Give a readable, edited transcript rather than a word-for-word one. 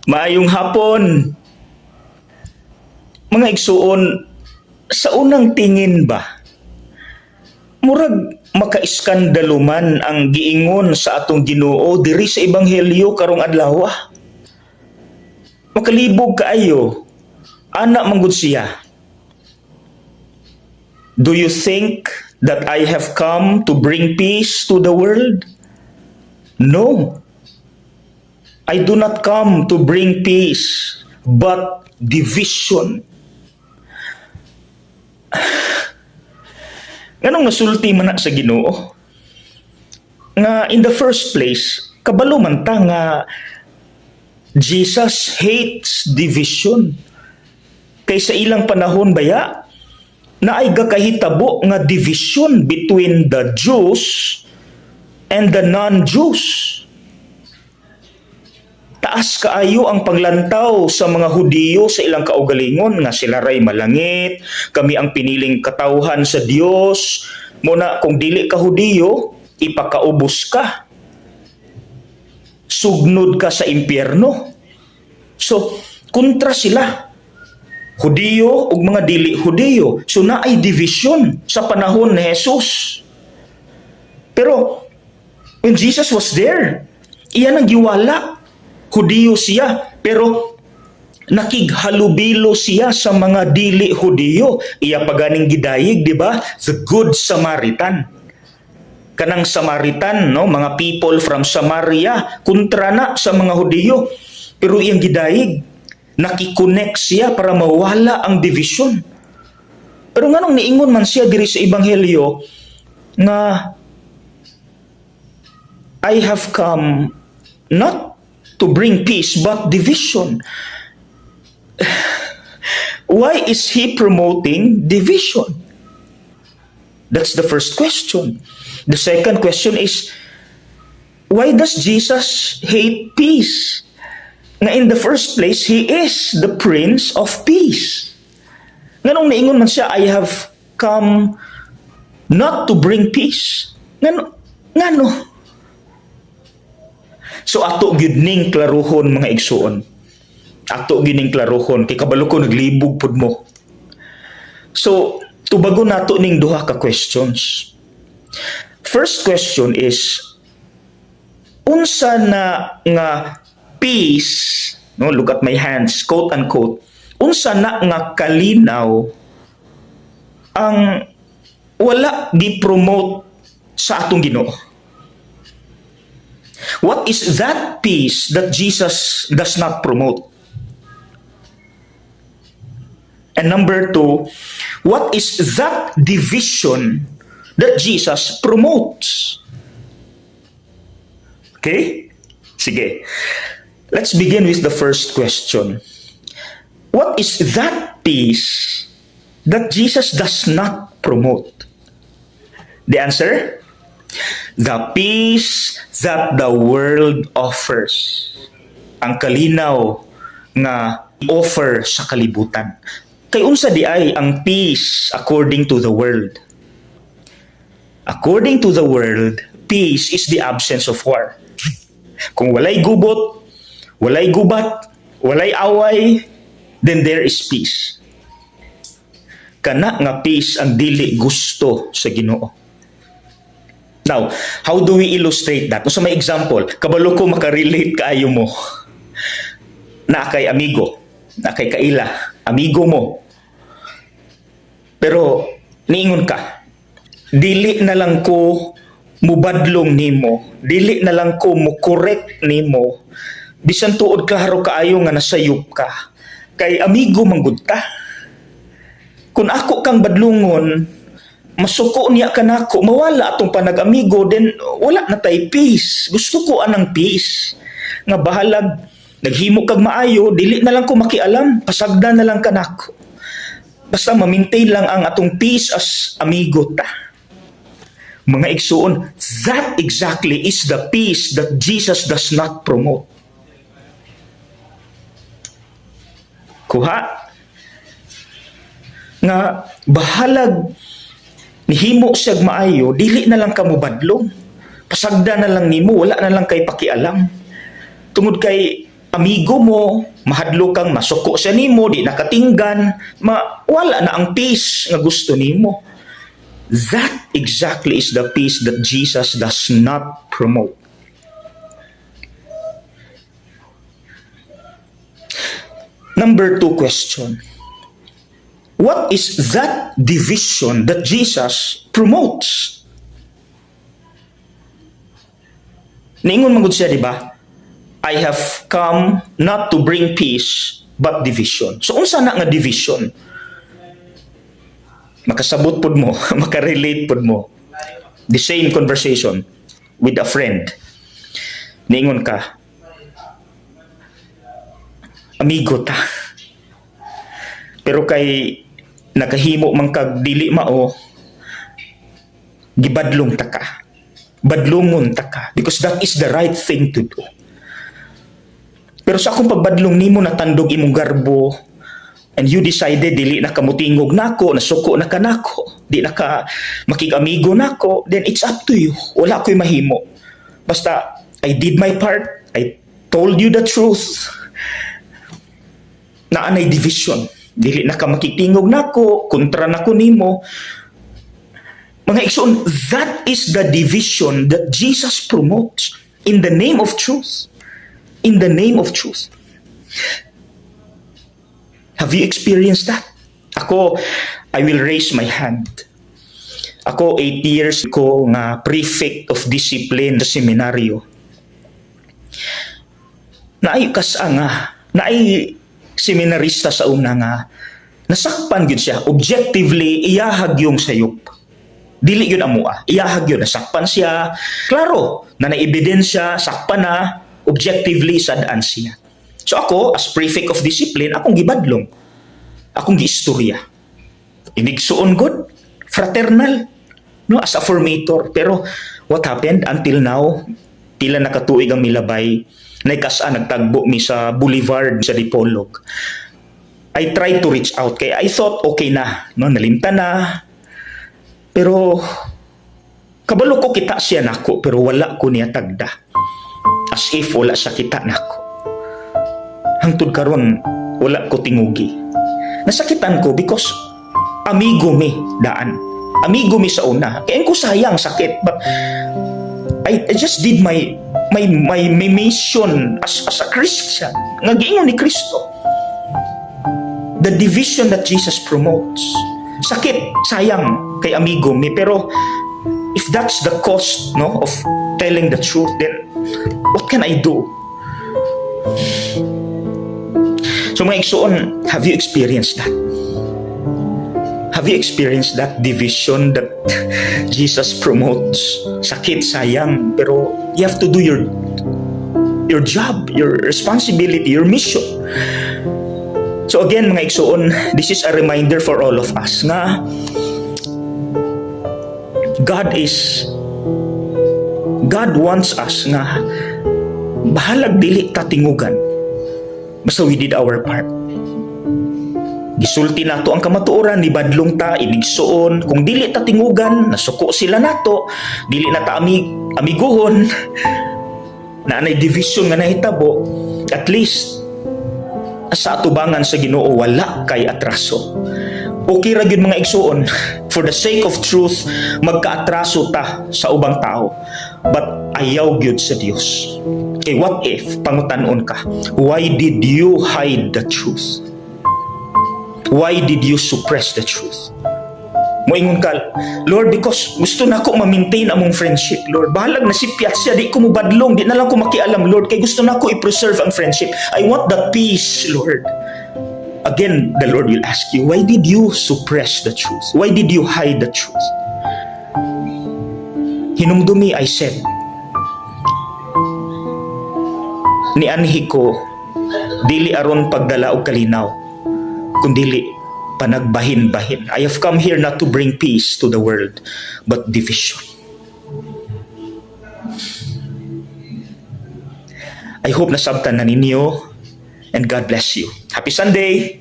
Maayong hapon. Mga igsuon, sa unang tingin ba, murag makaiskandalo man ang giingon sa atong Ginoo diri sa Ebanghelyo karong adlaw. Makalibog kaayo. Ana man gud siya. "Do you think that I have come to bring peace to the world? No. I do not come to bring peace, but division." Nganong nasulti man na sa Ginoo? Nga in the first place, kabalo man ta nga Jesus hates division. Kay sa ilang panahon baya, naay gakahitabo nga division between the Jews and the non-Jews. Taas kaayo ang panglantaw sa mga Hudiyo sa ilang kaugalingon nga sila ray malangit, kami ang piniling katawhan sa Dios. Muna kung dili ka Hudiyo, ipakaubos ka. Sugnod ka sa impyerno. So, kontra sila. Hudiyo ug mga dili Hudiyo. So naay division sa panahon ni Jesus. Pero when Jesus was there, iyan ang giwala. Hudiyo siya, pero nakighalubilo siya sa mga dili Hudiyo. Iya pa ganing gidayig, di ba? The Good Samaritan. Kanang Samaritan, no, mga people from Samaria, kontra na sa mga Hudiyo. Pero iyang gidayig, naki-connect siya para mawala ang division. Pero nganong niingon man siya diri sa Ebanghelyo nga "I have come not to bring peace but division"? Why is he promoting division? That's the first question. The second question is, why does Jesus hate peace? Nga in the first place, he is the Prince of Peace. Nganong niingon man siya, "I have come not to bring peace"? Ngano? Ngano? So ato gyud ning klaruhon, mga igsuon. Ato gyud ning klaruhon kay kabalo ko naglibog pud mo. So tubagon nato ning duha ka questions. First question is, unsa na nga peace, no, look at my hands, quote unquote, unsa na nga kalinaw ang wala gi-promote sa atong Ginoo? What is that peace that Jesus does not promote? And number two, what is that division that Jesus promotes? Okay? Sige. Let's begin with the first question. What is that peace that Jesus does not promote? The answer? The peace that the world offers. Ang kalinaw nga offer sa kalibutan. Kay unsa di ay ang peace according to the world? According to the world, peace is the absence of war. Kung walay gubot, walay gubat, walay away, then there is peace. Kana nga peace ang dili gusto sa Ginoo. Now, how do we illustrate that? Sa may example, kabalo ko makarelate kaayo mo. Na kay amigo, na kay kaila, amigo mo. Pero niingon ka, "Dili na lang ko mubadlong nimo, dili na lang ko mo correct nimo, bisan tuod klaro kaayo nga nasayop ka. Kay amigo man gud ta. Kung ako kang badlungon, masuko niya kanako, mawala atong panag-amigo, then wala na tay peace. Gusto ko anang peace. Nga bahalag naghimo kag maayo, dili na lang ko makialam, pasagda na lang kanako. Basta ma-maintain lang ang atong peace as amigo ta." Mga igsuon, that exactly is the peace that Jesus does not promote. Kuha? Nga bahalag nihimo siyag maayo, dili na lang ka mobadlong. Pasagda na lang nimo, wala na lang kay pakialam. Tungod kay amigo mo, mahadlok kang masuko siya nimo, di nakatinggan, wala na ang peace nga gusto nimo. That exactly is the peace that Jesus does not promote. Number two question. What is that division that Jesus promotes? Niingon man gud siya, di ba? "I have come not to bring peace, but division." So unsa na nga division? Makasabot pud mo, makarelate pud mo. The same conversation with a friend. Niingon ka, "Amigo ta. Pero kay nakahimo man kag dili mao, gibadlong ta ka. Badlongon ta ka because that is the right thing to do. Pero sa akong pagbadlong nimo, natandog imong garbo and you decided dili na ka mutingog nako, nasuko na ka nako, di na ka makig-amigo nako, then it's up to you. Wala ko'y mahimo. Basta I did my part. I told you the truth." Naa nay division. Dili na ka makitingog nako, kontra nako nimo. Mga igsoon, that is the division that Jesus promotes in the name of truth. In the name of truth. Have you experienced that? Ako, I will raise my hand. Ako, 8 years ko nga prefect of discipline sa seminaryo. Naay kasa nga, naay seminarista sa una nga, nasakpan gyud siya. Objectively, iyahag yung sayop. Dili yun amua. Iyahag yun. Nasakpan siya. Klaro, na na-ebidensya, sakpan na, objectively, sad-an siya. So ako, as prefect of discipline, akong gibadlong. Akong giistorya. Inigsuon gud, fraternal, no, as a formator. Pero what happened until now, pila na katuig ang milabay, naikasa nagtagbo mi sa boulevard sa Dipolog. I tried to reach out kay I thought okay na, no, nalimtan na. Pero kabalo ko kita siya nako, pero wala ko niya tagda. As if wala siya kita nako. Hangtod karon wala ko tingugi. Nasakitan ko because amigo mi daan. Amigo mi sa una. Kaya ko sayang sakit, but I just did my mission as a Christian. Nga giingon ni Kristo. The division that Jesus promotes. Sakit, sayang kay amigo mi, pero if that's the cost, no, of telling the truth, then what can I do? So mga igsoon, have you experienced that? Have you experienced that division that Jesus promotes? Sakit, sayang, pero you have to do your job, your responsibility, your mission. So again, mga igsoon, this is a reminder for all of us nga God wants us nga bahalag dili ta tingugan. Basta we did our part. Gisulti nato ang kamatuoran, nibadlong ta, inigsuon. Kung dili ta tingugan, nasuko sila nato, dili na ta amiguhon, na anay division nga nahitabo, at least sa atubangan sa Ginoo wala kay atraso. Okay ra gyud, mga igsuon, for the sake of truth magkaatraso ta sa ubang tao. But ayaw gyud sa Dios. Kay what if pangutan-on ka, "Why did you hide the truth? Why did you suppress the truth?" Moingon ka, "Lord, because gusto na ko ma-maintain among friendship, Lord. Bahalag nasipyat siya, di ko mobadlong, di na lang ko makialam, Lord, kay gusto na ko i-preserve ang friendship. I want the peace, Lord." Again, the Lord will ask you, "Why did you suppress the truth? Why did you hide the truth?" Hinumdumi, I said, nianhi ko, dili aron pagdala og kalinaw, kundili panagbahin-bahin. I have come here not to bring peace to the world, but division. I hope nasabtan na ninyo and God bless you. Happy Sunday!